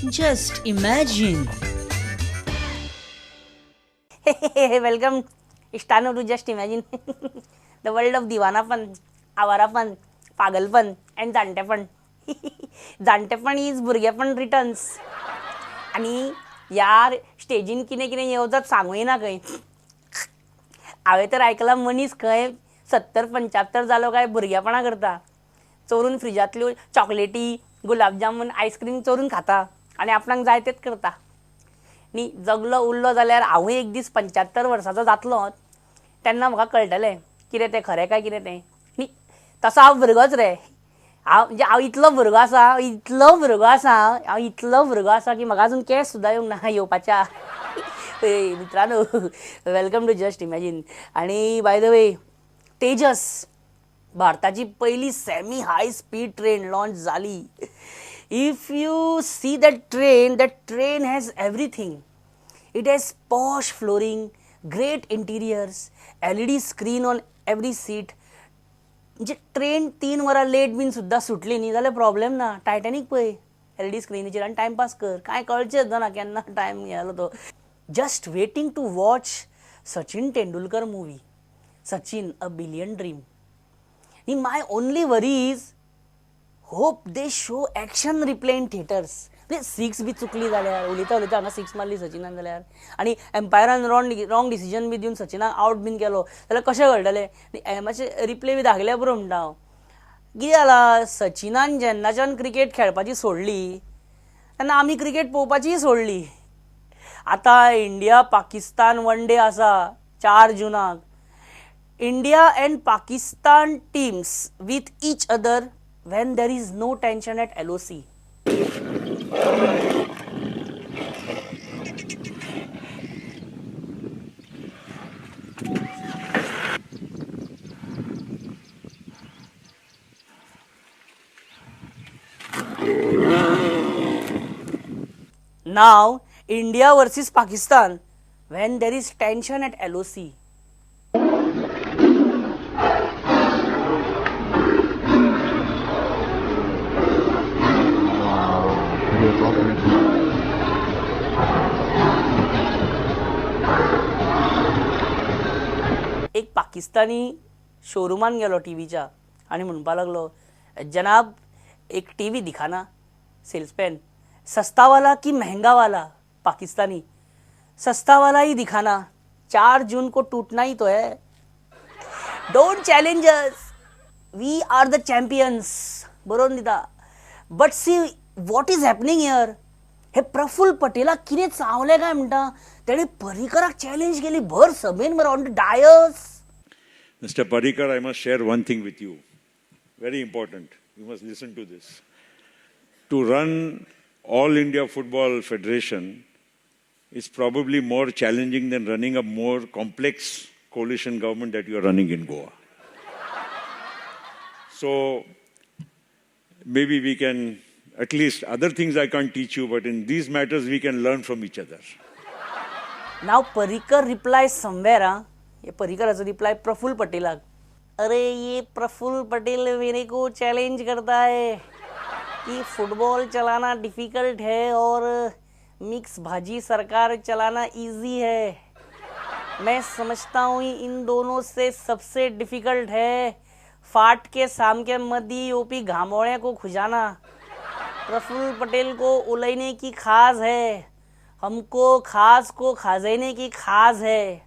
Just imagine. Welcome इश्टानो to just imagine the world of दिवानापन, Awarapan, पागलपन and जाणटेपण. जाणटेपण is भुरगेपण रिटर्न्स. आनी यार स्टेजीन कितें कितें येवजत सांगूय ना खंय. हांवें तर आयकलां मनीस खंय 70-75 जालो काय भुरगेपणां करता, चोरून फ्रिजांतल्यो चॉकलेटी, गुलाबजामून, आयस्क्रीम चोरून खाता आनी आपणाक जाय तेच करता. न्ही जगलो उरलो जाल्यार हांवूय एक दीस 75 वर्सांचो जातलो तेन्ना म्हाका कळटलें कितें तें खरें काय कितें तें. न्ही तसो हांव भुरगोच रे, हांव म्हणजे हांव इतलो भुरगो आसा, इतलो भुरगो आसा, हांव इतलो भुरगो आसा की म्हाका अजून केंस सुद्दां येवंक ना येवपाच्या. मित्रांनो, welcome to just imagine. आनी बाय the way, Tejas भारताची पयली semi high speed train launch जाली. If you see that train, that train has everything. It has posh flooring, great interiors, LED screen on every seat. म्हणजे train 3 वरां late बीन सुद्दां सुटली न्ही जाल्यार प्रॉब्लेम ना. टायटॅनीक पळय एलईडी स्क्रिनीचेर आनी टायमपास कर, कांय कळचेंच ना केन्ना टायम गेलो तो. Just waiting to watch Sachin Tendulkar movie, Sachin a billion dream. न्ही my only worry is hope they show action replay in theatres. म्हणजे सिक्स बी चुकली जाल्यार, उलयता उलयता हांगा सिक्स मारली सचिनान जाल्यार, आनी एम्पायरान रॉंग डिसिजन बी दिवन सचिनाक आवट बीन केलो जाल्यार कशें कळटलें? मातशें रिप्ले बी दाखयल्यार पुरो म्हणटा हांव. कितें जालां, सचिनान जेन्नाच्यान क्रिकेट खेळपाची सोडली तेन्ना आमी क्रिकेट पळोवपाचीय सोडली. आतां इंडिया पाकिस्तान वन डे आसा 4 जुनाक. India and Pakistan teams with each other when there is no tension at LOC. Now, India versus Pakistan when there is tension at LOC. एक पाकिस्तानी शोरुमान गेलो टीव्हीच्या आणि म्हणपाक लागलो, जनाब एक टीव्ही दिखाना. सेल्समॅन, सस्ता वाला की महंगा वाला? पाकिस्तानी, सस्ता वाला ही दिखाना, 4 जून को टूटना ही तो है. Don't challenge us, we are the champions. बरोवन दिता. But see what is happening here. हे प्रफुल्ल पटेलाक कितें चावलें काय म्हणटा, तेणें पर्रीकराक चॅलेंज केली भर सभेन मरे, on the dais. Mister Parrikar, I must share one thing with you, very important, you must listen to this. To run All India Football Federation is probably more challenging than running a more complex coalition government that you are running in Goa. So maybe we can, at least other things I can't teach you, but in these matters we can learn from each other. Now Parrikar replies somewhere, huh? ये पर्रिकराचो reply Praful पटेलाक, अरे ये प्रफुल्ल पटेल मेरे को challenge करता है कि football चलाना difficult है और mix भाजी सरकार चलाना easy है. मैं समझता हूँ इन दोनों से सबसे डिफिकल्ट है फाट के सामके मदी ओपी घामोड़े को खुजाना. प्रफुल्ल पटेल को उलैने की खाज है, हमको खाज को खाजेने की खाज है.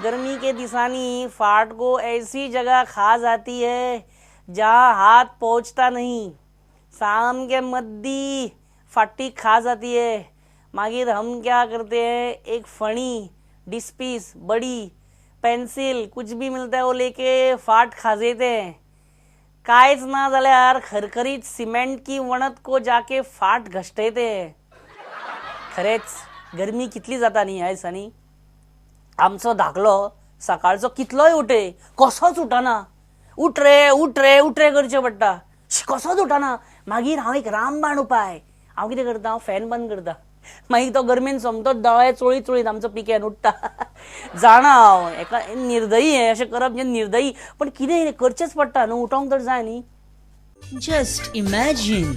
गर्मी के दिसानी फाट को ऐसी जगह खाज आती है जहाँ हाथ पहुँचता नहीं. शाम के मद्दी फाटी खाज आती है. मागिर हम क्या करते हैं, एक फणी, डिस्पीस, बड़ी पेंसिल, कुछ भी मिलता है वो लेके फाट खाजेते हैं. कांयच ना जाल्यार खरखरीत सिमेंट की वणत को जाके फाट घश्टयते हैं. खरेंच गरमी कितली जाता न्ही ह्या दिसांनी. आमचो धाकलो सकाळचो कितलोय उठय, कसोच उठना. उठ रे उठ रे उठ रे करचें पडटा, कसोच उठना. मागीर हांव एक रामबाण उपाय, हांव कितें करता, हांव फॅन बंद करता. मागीर तो गरमेन सोमतोच दोळे चोळीत चोळीत आमचो पिक्यान उठ्ठा. जाणा हांव एका निर्दयी हें अशें करप म्हणजे निर्दयी, पण कितें करचेंच पडटा न्हू, उठोंक तर जाय न्ही. Just imagine.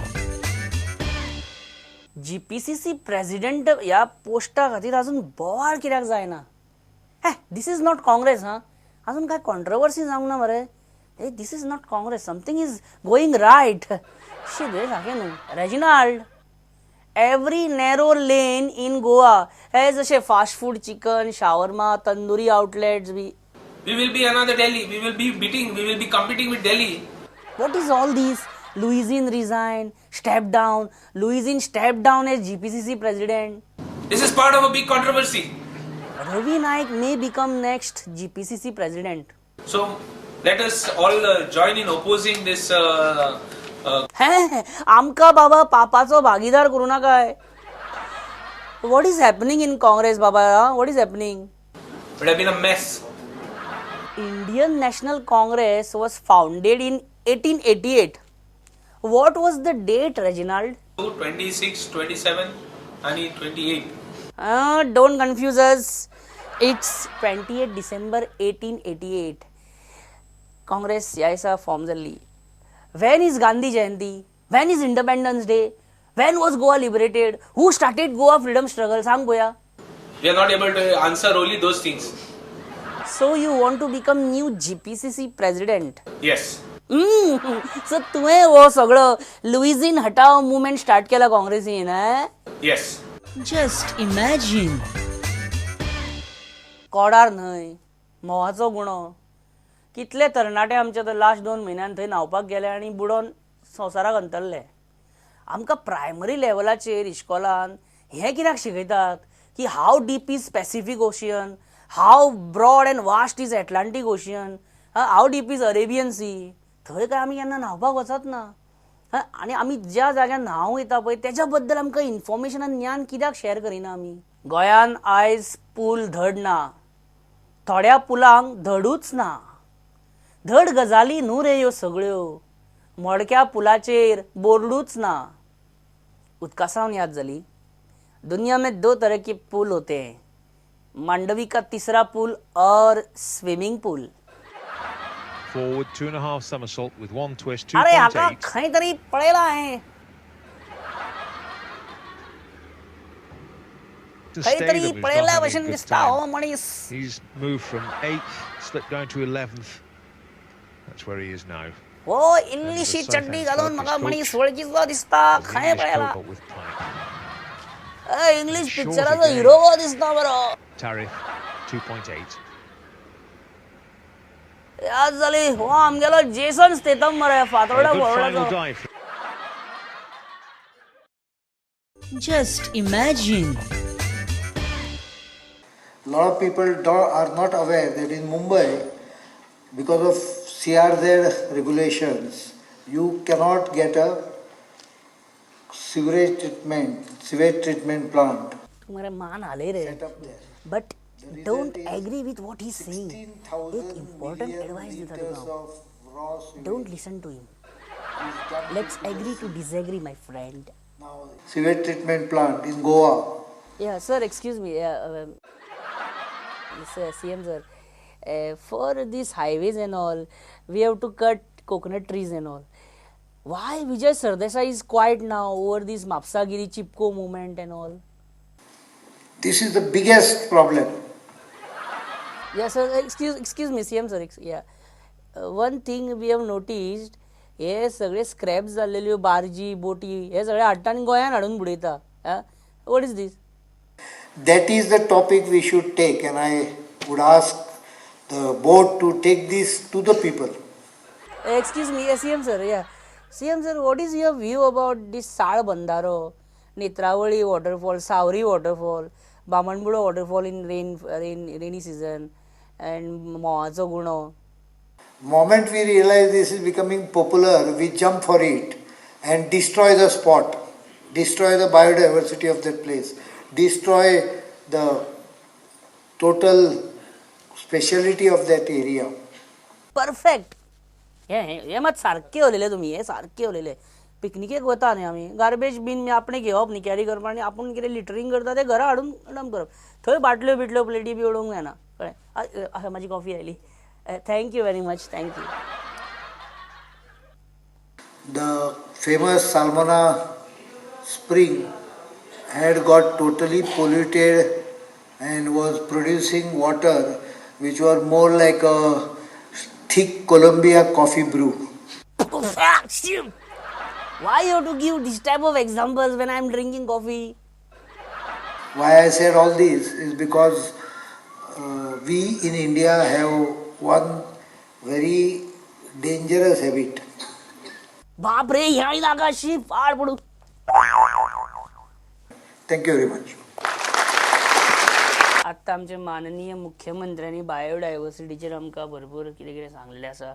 जीपीसीसी प्रेसिडेंट ह्या पोस्टा खातीर अजून बोवाळ कित्याक जायना? हे this is not Congress. हां, अजून काय कॉन्ट्रवर्सी जावंक ना मरे. Hey, this is not Congress, something is going right. शी रे सारकें न्हू. Reginald, every narrow lane in Goa has अशें fast food, chicken, shawarma, tandoori outlets B. We will be another Delhi. We will be beating. We will be competing with Delhi. What is all this? Luizinho resign, step down. Luizinho step down as GPCC president. This is part of a big controversy. Ravi Naik may become next GPCC president. So let us all join in opposing this. हे आमकां बाबा पापाचो भागीदार करूं नाकाय. What is happening in Congress बाबा? What is happening? It have been a mess. Indian National Congress was founded in 1888. What was the date, Reginald? 26, 27 and 28. Don't confuse us. It's 28 December 1888. Congress ह्या दिसा form जाल्ली. When is Gandhi Jayanti? When is Independence Day? When was Goa liberated? Who started Goa freedom struggle? सांग पळोवया. We are not able to answer only those things. So you want to become new GPCC president? Yes. So तुवें हो सगळो लुईझीन हटाव movement start केला काँग्रेसीन? Yes. Just imagine. Kodar न्हंय, म्होंवाचो गुणो, कितले तरणाटे आमचे तर लास्ट 2 म्हयन्यान थंय न्हांवपाक गेले आनी बुडोन संवसाराक अंतरले. आमकां प्रायमरी लेवलाचेर इश्कोलान हें कित्याक शिकयतात की how deep is Pacific Ocean, how broad and vast is Atlantic Ocean, how deep is Arabian Sea. थंय काय आमी केन्ना न्हांवपाक वचत ना. आनी आमी ज्या जाग्यार न्हांवंक वयता पळय तेज्या बद्दल आमकां इन्फॉर्मेशन आनी ज्ञान कित्याक शेअर करिना आमी? गोंयान आयज पूल धड ना, थोड्या पुलांक धडूच ना. धड गजाली न्हू रे ह्यो सगळ्यो, मोडक्या पुलाचेर बोर्डूच ना. उदकासावन याद जाली, दुनिया में 2 तरह के पुल होते हैं, मांडवी का तीसरा पुल और swimming pool. Forward 2.5 somersault with 1 twist, अरे हाका 2.8. खंय तरी पळयला हांवें, खंय तरी पळयल्या भशेन दिसता हो मनीस. He's moved from 8th, slipped down to 11th. That's where he is now. हो इल्लीशी चड्डी घालून म्हाका मनीस वळखीचो दिसता, खंय पळयला. इंग्लीश पिक्चराचो हिरो हो दिसता बरो. Tariff 2.8. याद जाली, हो आमगेलो जेसन स्टेथम मरे, Fatorda फोर्डाचो. Just imagine. A lot of people are not aware that in Mumbai, because of CRZ regulations, you cannot get a sewage treatment plant. तुम्हारे मान आले रे. Set up there. But don't agree with what he's saying. एक important advice दिता तुका. Don't listen to him. Let's agree to disagree, my friend. Now, sewage treatment plant in Goa. Yeah, sir, excuse me. Sir, CM sir, for these highways and all, we have to cut coconut trees and all. Why Vijay Sardesai is quiet now over this Mapsagiri Chipko movement and all? This is the biggest problem. Yeah, sir, excuse me, CM sir. Yeah. One thing we have noticed, हे सगळे scrap जाल्लेल्यो बार्जी बोटी हे सगळे हाडटा आनी गोंयान हाडून बुडयता. What is this? That is the topic we should take, and I would ask the board to take this to the people. Excuse me, CM sir. Yeah, CM sir, what is your view about this Sal Bandharo, Netravali waterfall, Savari waterfall, Bamanbudo waterfall in rainy season, and Movacho Guno? Moment we realize this is becoming popular, we jump for it and destroy the spot, destroy the biodiversity of that place, destroy the total speciality of that area. Perfect. हे मात सारके उलयले तुमी, हे सारके उलयले. पिकनिकेक वता न्ही आमी, गार्बेज बीन आपणें घेवप न्ही, कॅरी करप आनी आपूण कितें लिटरींग करता तें घरा हाडून डंप करप. थंय बाटल्यो बिटल्यो प्लेटी बी उडोवंक जायना. कळ्ळें? म्हाजी कॉफी आयली. Thank you very much. Thank you. The famous Salmona spring had got totally polluted and was producing water which were more like a thick Columbia coffee brew. Why you have to give this type of examples when I am drinking coffee? Why I said all this is because we in India have one very dangerous habit. बाप रे, ह्या नाकाशी पाड पडू. Thank you very much. आत्तां आमचे माननीय मुख्यमंत्र्यांनी बायोडायवर्सिटीचेर आमकां भरपूर कितें कितें सांगलें आसा.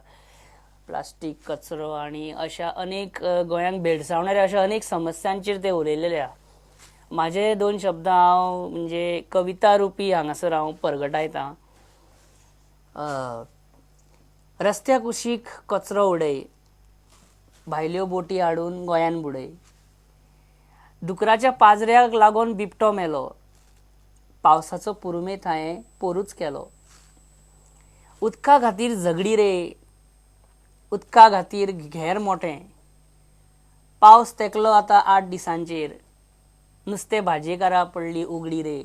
प्लास्टीक कचरो आनी अशा अनेक गोंयांक भेडसावणाऱ्या अशा अनेक समस्यांचेर ते उलयलेले आहा. म्हाजे दोन शब्द हांव म्हणजे कविता रुपी हांगासर हांव परगटायतां. रस्त्या कुशीक कचरो उडय, भायल्यो बोटी हाडून गोंयान बुडय, दुकराच्या पाजऱ्याक लागून बिबटो मेलो, पावसाचो पुरुमेंत हांवें पोरूच केलो, उदका खातीर झगडी रे, उदका खातीर घेर मोटें, पावस तेकलो आतां 8 दिसांचेर, नुस्तें भाजयेकारा पडली उगडी रे,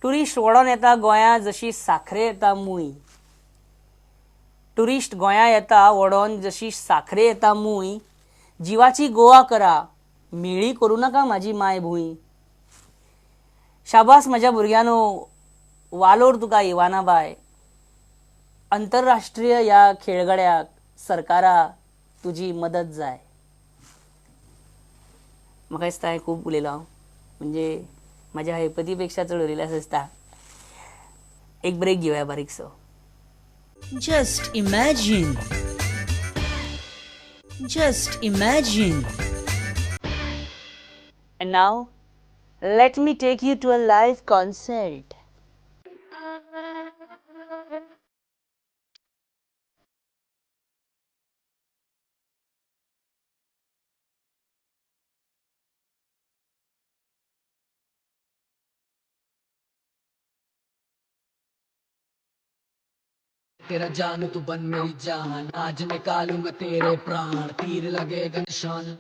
ट्युरिस्ट वडोन येता गोंया जशी साखरे येता मूय, ट्युरिस्ट गोंया येता वडोन जशी साखरे येता मूय, जिवाची गोवा करा मेळी करूं नाका म्हाजी मायभूंय, शाबास म्हज्या भुरग्यांनो, वालोर तुका इवाना बाय, अंतरराष्ट्रीय ह्या खेळगड्याक सरकारा तुजी मदत जाय. म्हाका दिसता हांवें खूब उलयलां हांव, म्हणजे म्हाज्या हैपती पेक्षा चड उलयलें अशें दिसता. एक ब्रेक घेवया बारीकसो. Just imagine. Just imagine. And now, let me take you to a live concert. तेरा जान तू बन मेरी जान, आज निकालूंगा तेरे प्राण, तीर लगेगा निशान.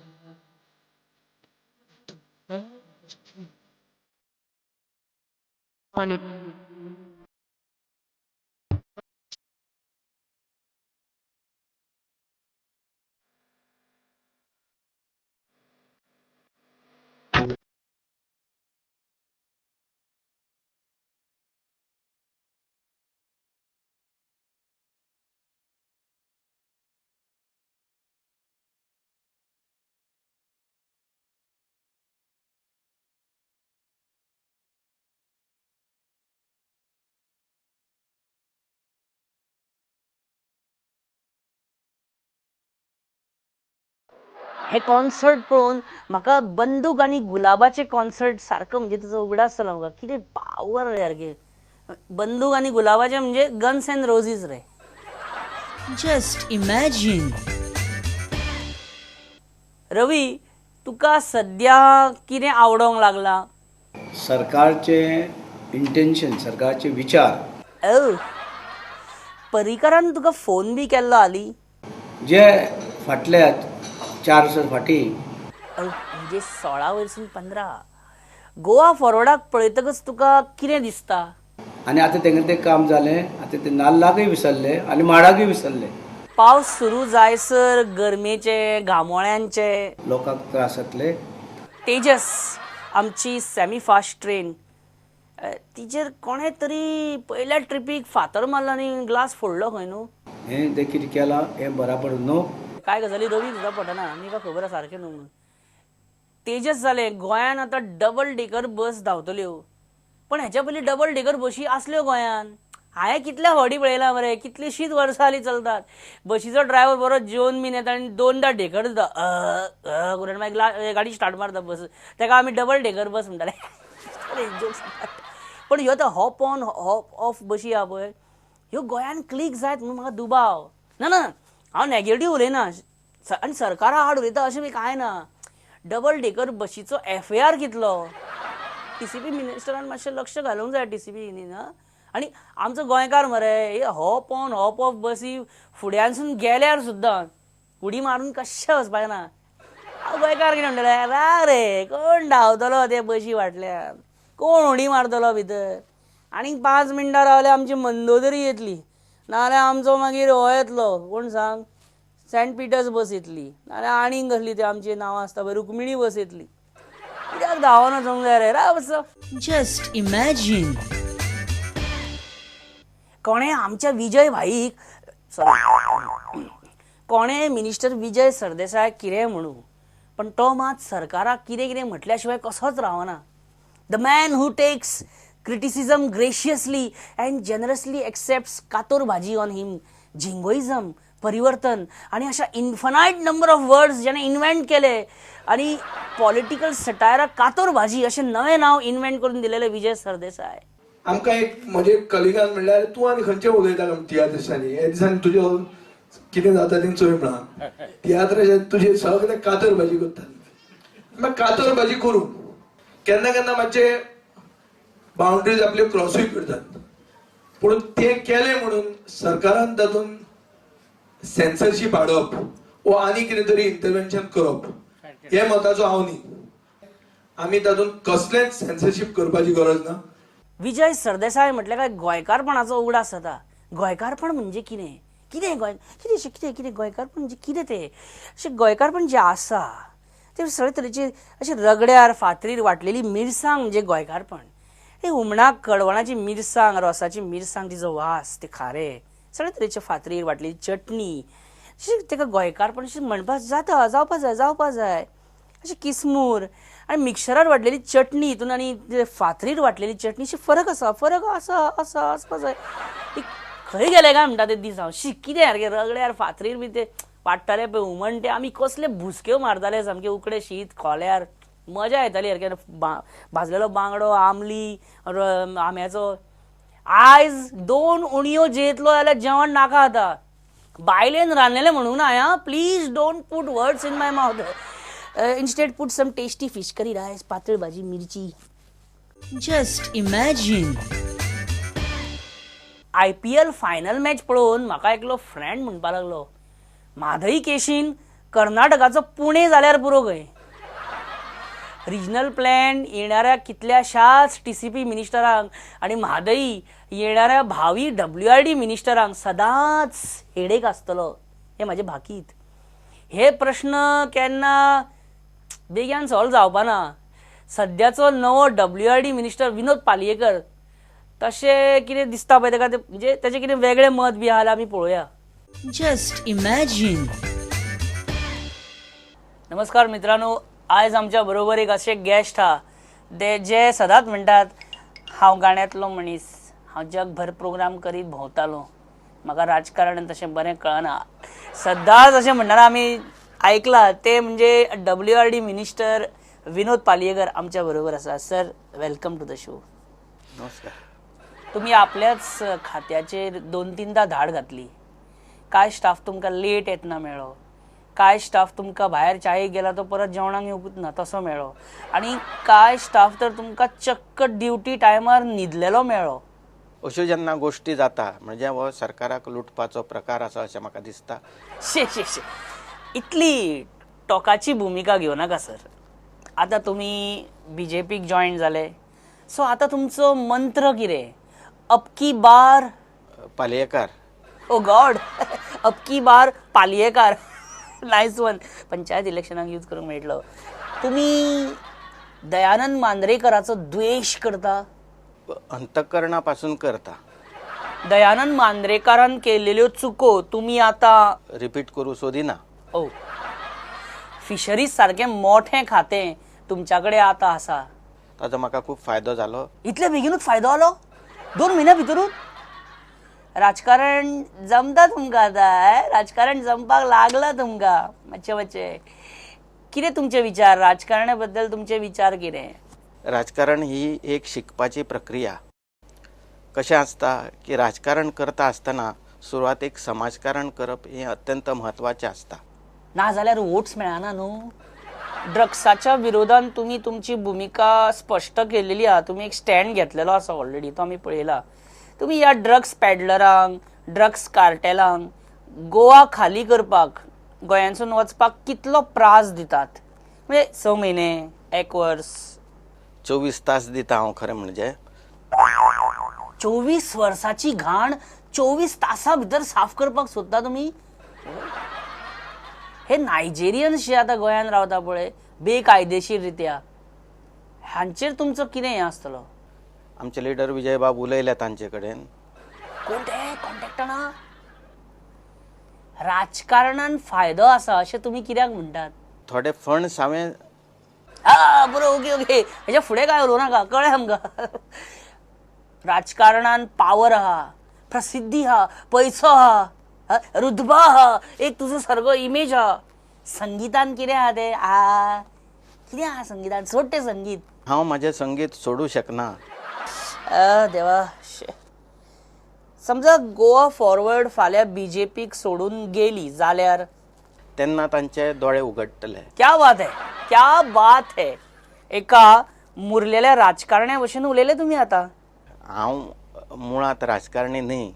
हे कॉन्सर्ट पळोवन म्हाका बंदूक आनी गुलाबाचे कॉन्सर्ट सारको म्हणजे तुजो उगडास जालो म्हाका. कितें पावर रे सारकें बंदूक आनी गुलाबाचे, म्हणजे गन्स एंड रोजीज रे. Just imagine. Ravi, तुका सद्या कितें आवडोंक लागलां? सरकारचे इंटेन्शन, सरकारचे विचार. पर्रीकारान तुका फोन बी केल्लो हालीं? जे फाटल्या 4 वर्सां फाटीं, म्हणजे 16 वयरसून 15, गोवा फॉरवर्डाक पळयतकच तुका कितें दिसता? आनी आतां तेंगें तें काम जालें, आतां ते नाल्लाकय विसरले आनी माडाकय विसरले. पावस सुरू जायसर गरमेचे घामोळ्यांचे लोकांक त्रास जातले. तेजस आमची सेमी फास्ट ट्रेन, तिचेर कोणें तरी पयल्या ट्रिपीक फातर मारलो आनी ग्लास फोडलो खंय न्हू. हें तें कितें केलां हें बराबर न्हू. काय गजाली रवी सुद्दां पटना, आमी का खबर आसा सारकें न्हू म्हणून. तेजस जालें, गोंयान आतां डबल डेकर बस धांवतल्यो, पण हेच्या पयलीं डबल डेकर बशी आसल्यो गोंयान. हांवें कितल्या फावटी पळयलां मरे, कितलींशींच वर्सां जालीं चलतात. बशीचो ड्रायव्हर बरो जेवन बीन येता आनी दोनदां ढेकर दिता करून मागीर गाडी स्टार्ट मारता बस. ताका आमी डबल डेकर बस म्हणटाले. पण ह्यो आतां हॉप ऑन हॉप ऑफ बशी आहा पळय, ह्यो गोंयान क्लीक जायत म्हणून म्हाका दुबाव. ना ना, हांव नॅगेटीव उलयना आनी सरकारा आड उलयता अशें बी कांय ना. डबल डेकर बशीचो एफ I R कितलो, टीसीपी मिनिस्टरान मातशें लक्ष घालूंक जाय टीसीपी न्ही ना. आनी आमचो गोंयकार मरे हे हॉप ऑन हॉप ऑफ बसी फुड्यानसून गेल्यार सुद्दां उडी मारून कशें वचपाचें ना. गोंयकार कितें म्हणटले, राव रे कोण धांवतलो ते बशी फाटल्यान, कोण उडी मारतलो भितर, आनीक 5 मिनटां रावले आमची मंदोदरी येतली, नाजाल्यार आमचो मागीर हो येतलो कोण सांग, सेंट पिटर्स बस येतली, नाजाल्यार आनीक कसली ती आमची नांवां आसता पळय रुक्मिणी बस येतली, कित्याक धांवोन वचूंक जाय रे, राव बस. Just imagine. कोणें आमच्या विजय भाईक, सॉरी, कोणें मिनिस्टर विजय सरदेसाय कितें म्हणू, पण तो मात सरकाराक कितें कितें म्हटल्या शिवाय कसोच रावना. The man who takes criticism graciously and generously accepts kator bhaji on him, jingoism, परिवर्तन आनी अशा इन्फनायट नंबर ऑफ वर्ड्स ज्याने इन्व्हेंट केले आनी पॉलिटिकल सटायराक कातोर भाजी अशें नवें नांव इन्व्हेंट करून दिलेलें विजय सरदेसाय. आमकां एक म्हजे कलिगान म्हणल्यार तूं आनी खंयचें उलयता तियात्रांनी, ह्या दिसांनी तुजें कितें जाता तें चोय म्हणा, तियात्राचे तुजे सगळे कातर भाजी करतात. मागीर कातर भाजी करूं केन्ना केन्ना मातशे बाउंड्रीज आपल्यो क्रॉसूय करतात, पूण तें केलें म्हणून सरकारान तातूंत सेन्सरशीप हाडप वो आनी कितें तरी इंटरवेन्शन करप हे मताचो हांव न्ही. आमी तातूंत कसलेंच सेन्सरशीप करपाची गरज ना. विजय सरदेसाय म्हटल्यार काय गोंयकारपणाचो उगडास जाता. गोंयकारपण म्हणजे कितें, कितें गोंय कितें अशें कितें कितें गोंयकारपण म्हणजे कितें तें, अशें गोंयकारपण जें आसा तें सगळे तरेचे अशें रगड्यार फातरीर वांटलेली मिरसांग म्हणजे गोंयकारपण. हे हुमणाक कडवणाची मिरसांग, रोसाची मिरसांग, तिचो वास, ते खारें, सगळे तरेचे फातरीर वांटलेली चटणी, अशें ताका गोंयकारपण अशें म्हणपाक जाता, जावपा जाय, जावपा जाय. अशें किसमूर आनी मिक्सरार वांटलेली चटणी हितून आनी फातरीर वांटलेली चटणी अशें फरक आसा, फरक आसा, आसा आसपा जाय. खंय गेले काय म्हणटा ते दीस हांव, शी कितें सारकें रगड्यार फातरीर बी ते वांट्टाले पळय हुमण, ते आमी कसले भुसक्यो मारताले सामके, उकडे शीत खोल्यार मजा येताली सारकें, भाजलेलो बांगडो, आमली, आंब्याचो. आयज 2 उणयो जेयतलो जाल्यार जेवण नाका आतां, बायलेन रांदलेलें म्हणूंक ना आं, please don't put words in my mouth, instead put some tasty fish curry, rice, पातळ भाजी, मिरची. Just imagine. IPL final match पळोवन म्हाका एकलो फ्रेंड म्हणपाक लागलो, म्हादई केशीन कर्नाटकाचो पुणे जाल्यार पुरो खंय. रिजनल प्लॅन येणाऱ्या कितल्याशाच TCP मिनिस्टरांक आनी म्हादई येणाऱ्या भावी WRD मिनिस्टरांक सदांच हेडेक आसतलो, हें म्हाजें भाकीत. हे प्रश्न केन्ना बेगीन सॉल्व जावपा ना. सद्याचो नवो WRD minister Vinod Palyekar तशें कितें दिसता पळय ताका, म्हणजे ताचें कितें वेगळें मत बी आहा जाल्यार आमी पळोवया. Just imagine. नमस्कार मित्रांनो, आयज आमच्या बरोबर एक अशे गेस्ट आहा ते जे सदांच म्हणटात हांव गाण्यांतलो मनीस, हांव जगभर प्रोग्राम करीत भोंवतालो, म्हाका राजकारण तशें बरें कळना, सदांच अशें म्हणटाना आमी आयकलां, ते म्हणजे WRD minister Vinod Palyekar आमच्या बरोबर आसा. Sir, welcome to the show. नमस्कार. तुमी आपल्याच खात्याचेर 2-3दा धाड घातली, काय स्टाफ तुमकां लेट येतना मेळ्ळो, काय स्टाफ तुमकां भायर चायेक गेला तो परत जेवणाक येवपूच ना तसो मेळ्ळो, आनी काय स्टाफ तर तुमकां चक्क ड्युटी टायमार न्हिदलेलो मेळ्ळो. अश्यो जेन्ना गोश्टी जाता म्हणजे हो सरकाराक लुटपाचो प्रकार आसा अशें म्हाका दिसता. शे शे शे, इतली टोकाची भुमिका घेवं नाका सर. आतां तुमी BJPक जॉयन जाले, सो आतां तुमचो मंत्र कितें? अबकी बार पालयेकार. ओ गॉड, अबकी बार पालयेकार, नायस वन. पंचायत इलेक्शनाक यूज करूंक मेळटलो. तुमी दयानंद मांद्रेकराचो द्वेश करता? अंतकरणा पासून करता. दयानंद मांद्रेकारान केलेल्यो चुको तुमी आतां रिपीट करूं सोदिना. ओ, फिशरीज सारकें मोठें खातें तुमच्या कडेन आतां आसा, ताचो म्हाका खूब फायदो जालो. इतले बेगीनूच फायदो जालो? 2 म्हयन्या भितरूच? राजकारण जमता तुमकां आतां, राजकारण जमपाक लागलां तुमकां मातशें मातशें. कितें तुमचे विचार राजकारणा बद्दल, तुमचे विचार कितें? राजकारण ही एक शिकपाची प्रक्रिया. कशें आसता की राजकारण करता आसतना सुरवातेक समाजकारण करप हें अत्यंत म्हत्वाचें आसता. ना जाल्यार वोट्स मेळना न्हू. ड्रग्साच्या विरोधान तुमी तुमची भुमिका स्पश्ट केलेली आहा, तुमी एक स्टँड घेतलेलो आसा ऑलरेडी, तो आमी पळयला. तुमी ह्या ड्रग्स पॅडलरांक, ड्रग्स कार्टेलांक गोवा खाली करपाक, गोंयांसून वचपाक कितलो त्रास दितात? म्हणजे 6 महिने, 1 वर्स? 24 तास दिता हांव खरें म्हणजे. 24 वर्साची घाण 24 तासां भितर साफ करपाक सोदता तुमी? हे नायजेरियन्स जे आतां गोंयांत रावता पळय बेकायदेशीर रित्या, हांचेर तुमचो कितें हें आसतलो? आमचे लिडर विजय बाब उलयल्या तांचे कडेन. कोण ते कॉन्टॅक्टाना? राजकारणान फायदो आसा अशें तुमी कित्याक म्हणटात? थोडे फंड्स हांवें. हा बरो, ओके ओके, हेच्या फुडें काय उलोवं नाका, कळ्ळें आमकां. राजकारणान पावर आहा, प्रसिद्धी आहा, पयसो आहा, रुतबा आहा, एक तुजो सारको इमेज आहा. संगीतान कितें आहा तें? आ कितें आहा संगीतान? सोड तें संगीत. हांव म्हाजें संगीत सोडूं शकना. देवा, समजा गोवा फॉरवर्ड फाल्यां बीजेपीक सोडून गेली जाल्यार तेन्ना तांचे दोळे उगडटले. क्या बात है, क्या बात है. एका मुरलेल्या राजकारण्या भशेन उलयले तुमी आतां. हांव मुळांत राजकारणी न्ही,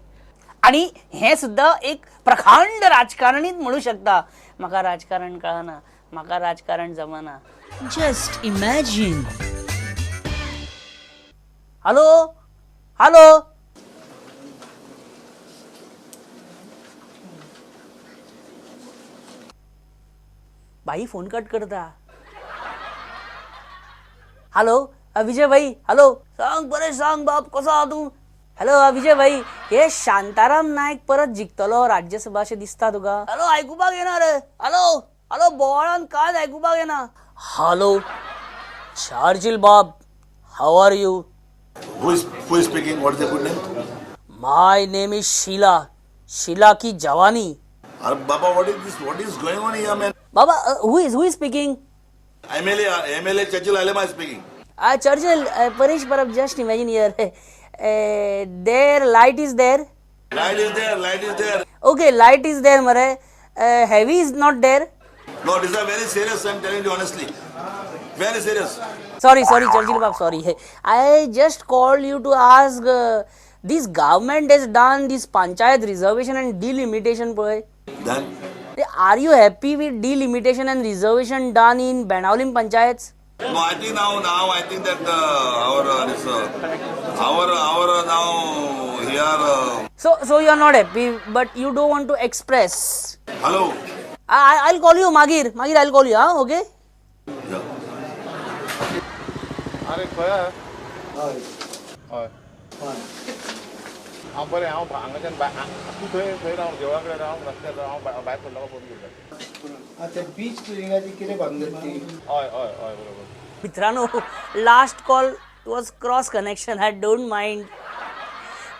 आनी हें सुद्दां एक प्रखांड राजकारणीत म्हणू शकता. म्हाका राजकारण कळना, म्हाका राजकारण जमना. Just imagine. Hello hello, भाई फोन कट करता. हॅलो विजय भाई, हॅलो, सांग बरें सांग बाब, कसो आहा तूं? हॅलो विजय भाई, हे शांताराम नायक परत जिखतलो राज्यसभा अशें दिसता तुका? हॅलो, आयकुपाक येना रे. हॅलो हॅलो, बोवाळान कांयच आयकुपाक येना. हॅलो चार्जील बाब, how are you? Who is speaking? What is your good name? My name is Sheila, Sheila की जवानी. अरे बाबा, what is this? What is going on here, man? Baba, who is speaking? MLA Churchill Alema is speaking. Churchill, Paresh Parab, just imagine here. There, light is there. Light is there, light is there. Okay, light is there, mare. Heavy is not there. No, this is very serious, I am telling you honestly. Very serious. Sorry, sorry, Churchill Bab, sorry. I just called you to ask, this government has done this panchayat reservation and delimitation. Then? Are you happy with delimitation and reservation done in Benaulim panchayats? No, I think now I think that our now here. So you are not happy, but you don't want to express. Hello. I'll call you, Magir. Magir, I'll call you. Huh? Okay. Yeah. अरे खंय? हय. हय. हांव बरें, हांव हांगाच्यान तूं थंय थंय राव, देवळा कडेन राव, रस्त्यार राव, हांव भायर सरलो फोन करता. आतां बीच क्लिनिंगाची कितें भानगड ती? हय हय हय बरोबर. मित्रांनो, last call was cross connection, I don't mind.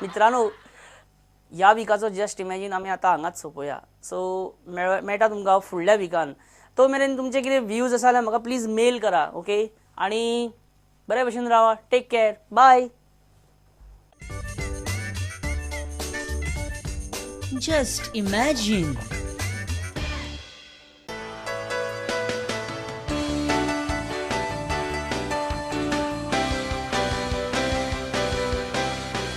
मित्रांनो, ह्या विकाचो जस्ट इमॅजीन आमी आतां हांगाच सोंपोया. सो मेळटा तुमकां फुडल्या विकान. तो मेरेन तुमचे कितें व्यूज आसा जाल्यार म्हाका प्लीज मेल करा, ओके? आनी बरे भशेन रावा, take care, bye. Just imagine.